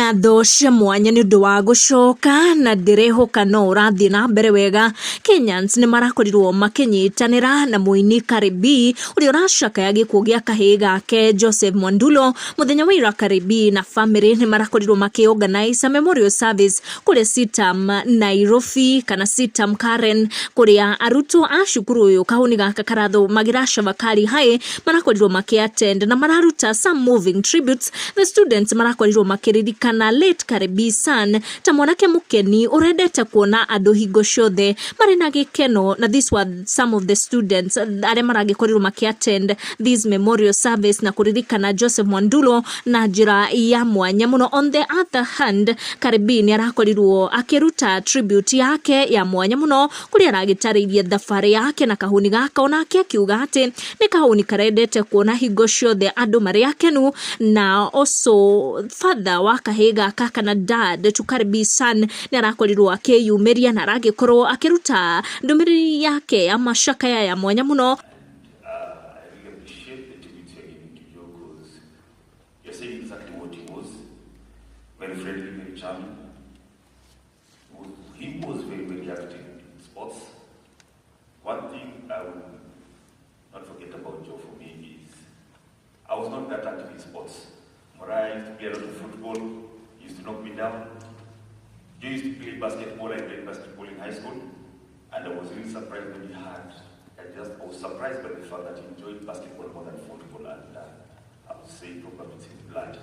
Ngatho cia mwanya nĩ ũndũ wa gũcoka na ndĩrehoka no ũrathiĩ na mbere wega. Kenyans nĩ marakorirwo makĩnyitanĩra na mũini Cardi B ũrĩa ũracakaya gĩkuũ gĩa kahĩĩ gake Joseph Mwandulo. Mũthenya wa ira Cardi B na family nĩ marakorirwo makĩ organize a memorial service kũrĩa CITAM Nairobi kana CITAM Karen, kũrĩa arutwo a cukuru ũyũ kahũni gaka karathomagĩra Chavakali High marakorirwo makĩ attend na mararuta some moving tributes. The students marakorirwo makĩririkana late Cardi B son ta mwanake mũkeni ũrendete kuona andũ hingo ciothe marĩ na gĩkeno, na these were some of the students arĩa maragĩkorirwo makĩ attend this memorial service na kũririkana Joseph Mwandulo na njĩra ya mwanya mũno. On the other hand, Cardi B nĩ arakorirwo akĩruta tribute yake ya mwanya mũno kũrĩa aragĩtarĩirie thabarĩ yake na kahũni gaka, onake akiuga atĩ nĩ kahũni karendete kuona hingo ciothe andũ marĩ akenu. Na also father wa kahĩĩ gaka kana dad to Cardi B son nĩ arakorirwo akĩyumĩria na aragĩkorwo akĩruta ndũmĩrĩri yake ya macakaya ya mwanya mũno. I really appreciate the tribute you're giving to Joe because you're saying exactly what he was. Very friendly, very charming. He was very, very active in sports. One thing I will not forget about Joe for me is I was not that active in sports. Mariah used to play a lot of football, he used to knock me down. Joe used to play basketball. I played basketball in high school. And I was really surprised when he had. I was surprised by the fact that he enjoyed basketball more than football, and I would say probably it's his blood.